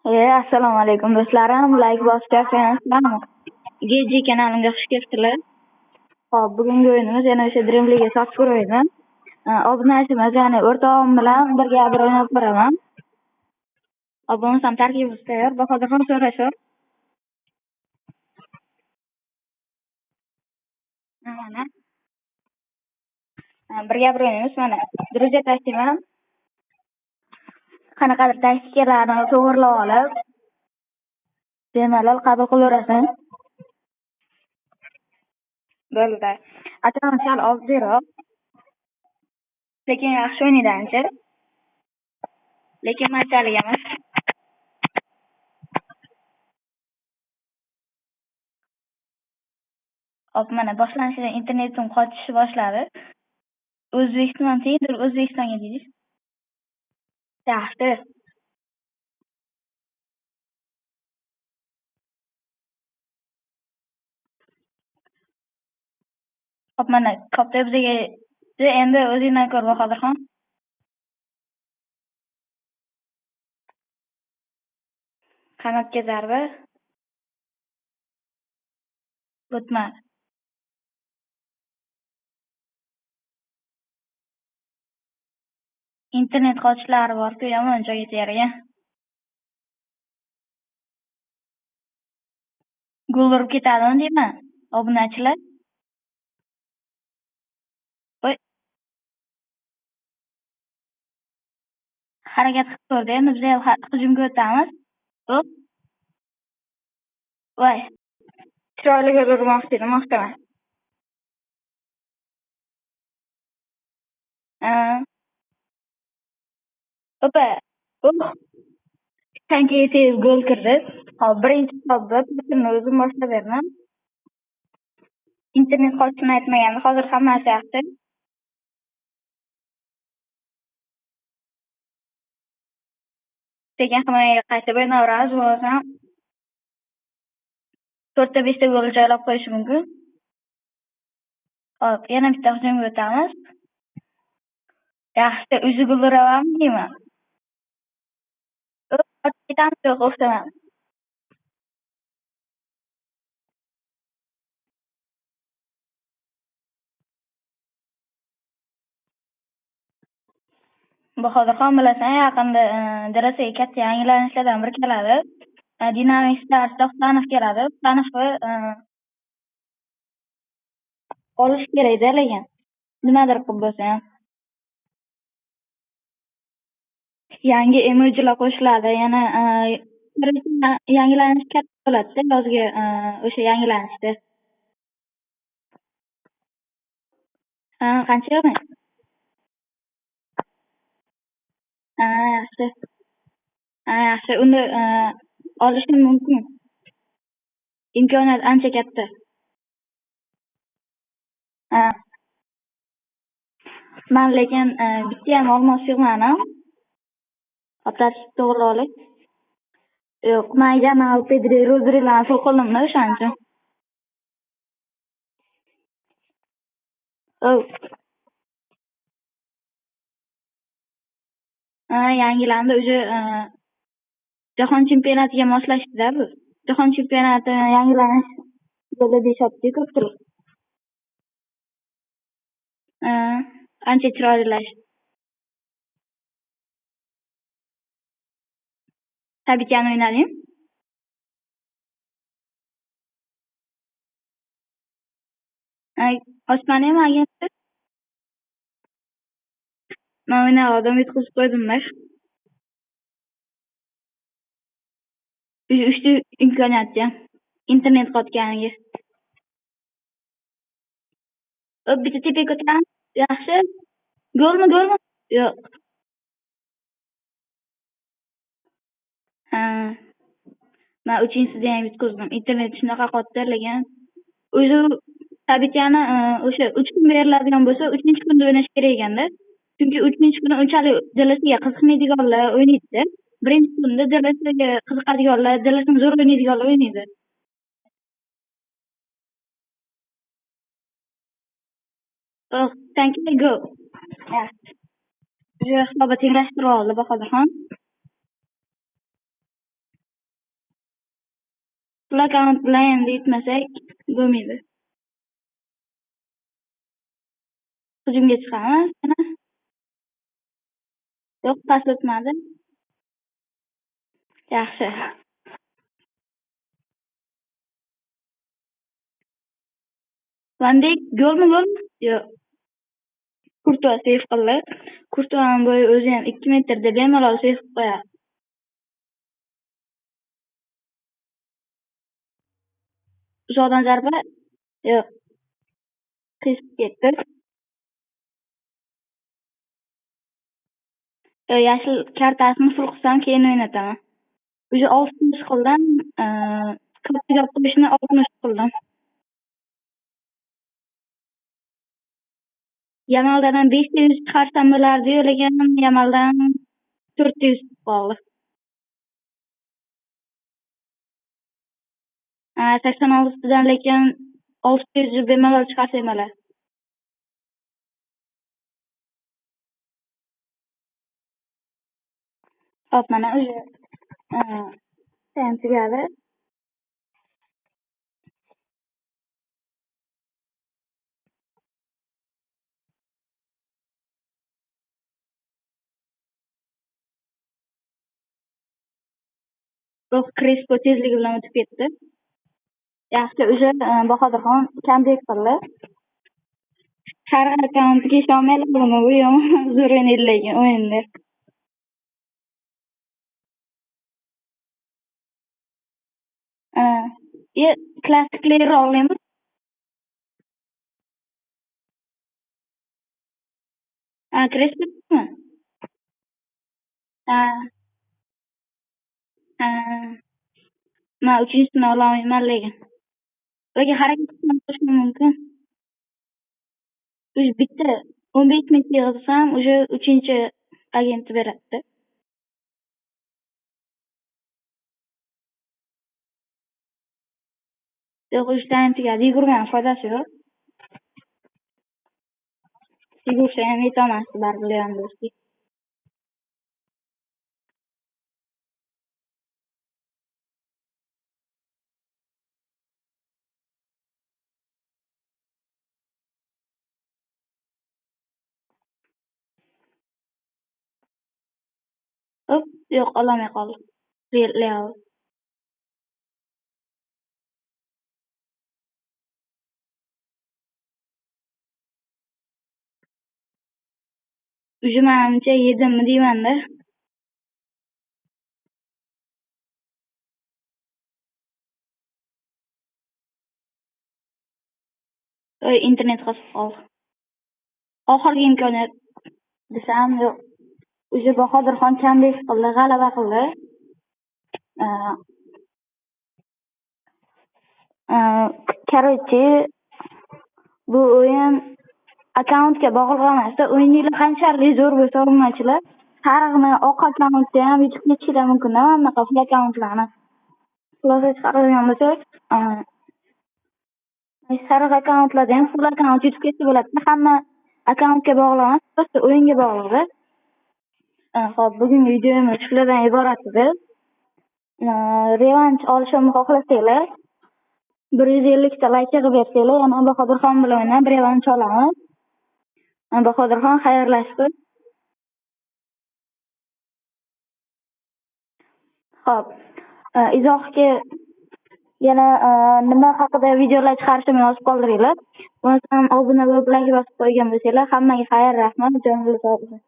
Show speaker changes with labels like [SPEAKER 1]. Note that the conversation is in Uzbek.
[SPEAKER 1] Assalomu alaykum do'stlarim, like bosib, GG kanalimga xush kelibsizlar. Xo'p, bugungi o'yinimiz yana o'sha Dream League Soccer o'yini. Obunachimiz, ya'ni o'rtog'im bilan birga bir o'ynab ko'raman. Hop, bo'lmasam tarkibimiz tayyor. Bahodirxon so'rashur. Mana. Birga bir o'ynaymiz mana. Друзья tashlayman. Qanaqadir taktikalarni to'g'irlab olib, bemalol qabul qilaverasan. Bo'ldi. Atam sal oddiyroq. Lekin yaxshi o'ynaydi ancha. Lekin manchalik emas. Hop, mana boshlanishidan internetim qochishni boshladi. O'zbekiston tengdir O'zbekistonga deydi. Yaxshi. Hop, mana katta bizga endi o'zingdan ko'r Bahodirxon. Qanotga zarba. O'tmadi. Internet qochishlari bor-ku, yomon joyga tegaragan. Gol urib ketadimi deyman, obunachilar. Voy. Harakat qilib ko'rdi, endi biz ham hujumga o'tamiz. Hop. Voy. Chiroyli gol urmoqchi edim, o'xshaman. Opa. Oh. Tanki tez gol kirdi. Hop, birinchi hisobda to'pni o'zim boshlab berdim. Internet qochishini aytmaganda, hozir hammasi yaxshi. Sekin himoyaga qaytib o'ynayveramiz, bo'lmasam 4 ta 5 ta gol joylab qo'yishi mumkin. Hop, yana bitta hujumga o'tamiz. Yaxshi, o'zi gol uramanmi deyman. Ketamiz, yo'q, o'xshaman. Bahodirxon, bilasan, yaqinda DLCga katta yangilanishlardan biri keladi. Dynamic Stars Husanov keladi. Husanovni olish kerak-da, lekin nimadir qilib bo'lsa ham. Yangi emojilar qo'shiladi, yana yangilanish katta bo'ladi-da, yozgi o'sha yangilanishda. Ha, qancha yig'ding? Ha, yaxshi. Ha, yaxshi. Unda olishim mumkin. Imkoniyat ancha katta. Ha. Men lekin bitta ham olmos yig'madim. Tartib to'g'ri olay. Yo'q, men Yamal, Pedri, Rodrilarni pul qildim-da o'shaning uchun. Oh. Ha, yangilandi. Уже Jahon chempionatiga moslashdi-da bu. Jahon chempionati yangilanish yo'li deyishyapti ko'pchilik. Ha, ancha chiroylilashdi. Tabiatni o'ynading? Ochmadingmi agentni? Men o'ynayotgandim, yutqizib qo'ydim-da. Uchta imkoniyatga. Internet qotganiga. Hop, bitta tepaga ko'taramiz. Yaxshi. Golmi, golmi? Yo'q. Ha. Men uchinchisida ham yutqizdim. Internet shunaqa qotdi, lekin o'zi tabiatni o'sha 3 kun beriladigan bo'lsa, 3-kunda o'ynash kerak ekanda. Chunki 3-kuni unchalik DLCga qiziqmaydiganlar o'ynaydi. Birinchi kunda DLCga qiziqadiganlar, DLCni zo'r o'ynaydiganlar o'ynaydi. Oh, tanki go. Yaxshi. Hisobni tenglashtirib oldi Bahodirxon. Full akkaunt bilan endi yutmasak bo'lmaydi. Hujumga chiqamiz yana. Yo'q, pas o'tmadi. Yaxshi. Van Dijk golmi, golmi? Yo'q. Kurtua seyf qildi. Kurtuaning bo'yi o'zi ham 2 metrda bemalol seyf qilib qo'yadi. Uzoqdan zarba. Yo'q. Kesib ketdi. Yashil kartasini full qilsam keyin o'ynataman. Уже 60 qildim. Kattaga qo'yishni 60 qildim. Yamaldan 500 chiqarsam bo'lardi-yu, lekin Yamaldan 400 chiqib qoldi. 86dan lekin 600 bemalol chiqarsak bo'ladi. Hop, mana уже taym tugadi. Yo'q, Crespo tezligi bilan o'tib ketdi. Yaxshi, o'sha Bahodirxon comeback qildi. Sariq akkauntiga ishonmaylar buni, bu yomon zo'r o'ynaydi lekin o'yinda. Klassiklar olaymi? Ha, Crespomi? Ha. Ha. Men uchinchisini ololmayman lekin. Lekin harakat qilishim mumkin. O'zi bitta 15 ming yig'sam, o'sha uchinchi agentni beradi. Yo'q, uchdan tugadi. Yugurgan foydasi yo'q. Yugursa ham yetolmasdi baribir Levandovski. Hop, yo'q, ololmay qoldi. Leo. Уже manimcha yedimmi deyman-da. Oy, internet qotib qoldi. Oxirgi imkoniyat desam, yo'q. Уже Bahodirxon comeback qildi, g'alaba qildi. Короче, bu o'yin akkauntga bog'liq emasda, o'yininglar qanchalik zo'r bo'lsa, obunachilar, sariqni, oq akkauntda ham yutib ketishinglar mumkin, mana bunaqa full akkauntlarni. Xulosa chiqaradigan bo'lsak, sariq akkauntlarda ham full akkaunt yutib ketsa bo'ladi. Hamma akkauntga bog'liq emas, просто o'yinga bog'liq. Xo'p, bugungi videomiz shulardan iborat edi. Revansh olishimni xohlasanglar, 150 ta like yig'ib bersanglar, yana Bahodirxon bilan o'ynab revansh olamiz. Bahodirxon xayrlashdi. Xo'p, izohga yana nima haqida videolar chiqarishimni yozib qoldiringlar. Bo'lmasam obuna bo'lib like bosib qo'ygan bo'lsanglar, hammaga xayr, rahmat, joninglar sog' bo'lsin.